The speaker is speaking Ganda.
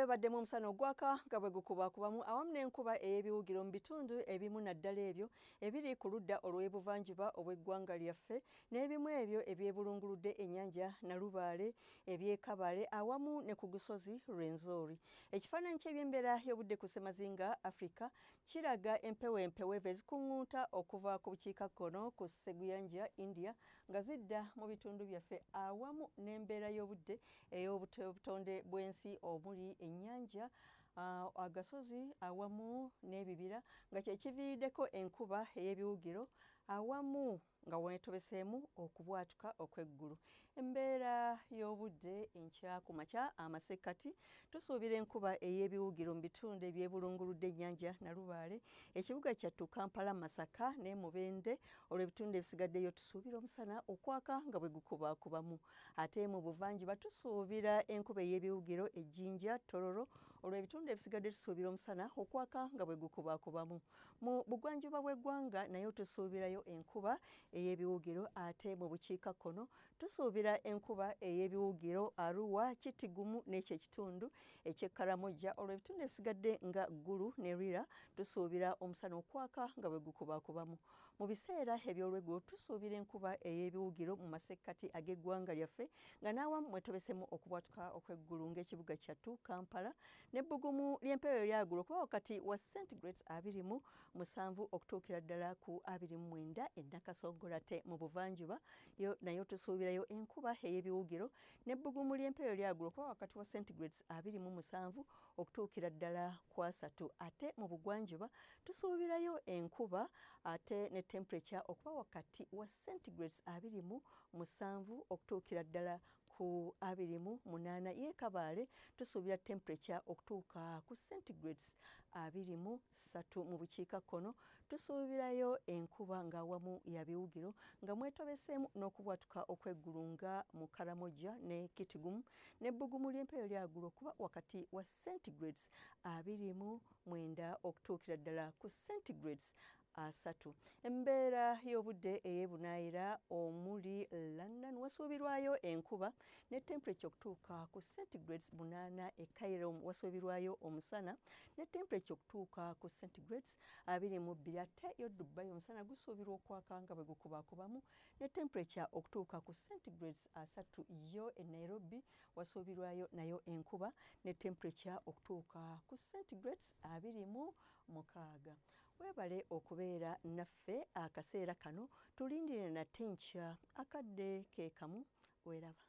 Ebaddemu omusana ogwaka nga bwe gukubakubamu awamu n'enkuba ey'ebiwugiro mu bitundu ebimu naddala ebyo ebiri ku ludda olw'ebuvanjuba obw'eggwanga lyaffe n'ebimu ebyo ebyebulunguludde ennyanja Nalubaale, eby'e awamu ne ku gusozi Rwenzori. Ekifaananyi ky'ebyembeera y'obudde ku Ssemazinga Africa kiraga empewo empeweevu ezikuŋŋunta okuva ku bukiikakkono ku Sseguyanja India nga zidda mu bitundu byaffe awamu n'embeera y'obudde ey'obutonde bw'ensi omuli ennyanja, agasozi awamu n'ebibira nga kye kiviiriddeko enkuba ey'ebiwugiro awamu nga weetobeseemu okubwatuka okw'eggulu. Embeera y'obudde enkya ku makya amasekkati tusuubira enkuba ey'ebiwugiro mu bitundu ebyebulunguludde ennyanja Nalubaale, ekibuga kyattu Kampala, Masaka ne Mubende. Olw'ebitundu ebisigaddeyo tusuubira omusana okwaka nga bwe gukubaakubamu. Ate mu buvanjuba tusuubira enkuba ey'ebiwugiro e Jinja, Tororo. Olw'ebitundu ebisigadde tusuubira omusana okwaka nga bwe gukubaakubamu. Mu bugwanjuba bw'eggwanga nayo tusuubirayo enkuba ey'ebiwugiro. Ate mu bukiikakkono tusuubira enkuba ey'ebiwugiro Arua, Kitigumu n'ekyo ekitundu eky'e Karamoja. Olw'ebitundu ebisigadde nga Ggulu ne Lira tusuubira omusana okwaka nga bwe gukubaakubamu. Mu biseera eby'olweggulo tusuubira enkuba ey'ebiwugiro mu masekkati ag'eggwanga lyaffe nga n'awamu mwetobesemu okubwatuka okw'eggulu ng'ekibuga kyattu Kampala n'ebbugumu ly'empewo eryaggulu okuba wakati wa centigrades 27 okutuukira ddala ku 29 e Nakasongola. Ate mu buvanjuba nayo tusuubirayo enkuba ey'ebiwugiro n'ebbugumu ly'empewo eryaggulu okuba wakati wa centigrades 27 okutuukira ddala ku 30. Ate mu bugwanjuba tusuubirayo enkuba ate ne temperature okuba wakati wa centigrades 27 okutuukira ddala ku 28. Ye Kabaale tusuubira temperature okutuuka ku centigrades 23. Mu bukiikakkono tusuubirayo enkuba ng'awamu ya biwugiro nga mwetobeseemu n'okubwatuka okw'eggulu nga mu Karamoja ne Kitigumu n'ebbugumu ly'empewo eryaggulu okuba wakati wa centigrades 29 okutuukira ddala ku centigrades 30. Embeera y'obudde ey'ebunaayira omuli London wasuubirwayo enkuba ne temperature okutuuka ku centigrades 8. E Cairo wasuubirwayo omusana ne temperature okutuuka ku centigrades 22. Ate yo Dubai omusana gusuubirwa okwaka nga bwe gukubaakubamu ne temperature okutuuka ku centigrades 30. Yo e Nairobi wasuubirwayo nayo enkuba ne temperature okutuuka ku centigrades 26. Weebale okubeera naffe akaseera kano, tulindire nate nkya akadde ke kamu. Weeraba.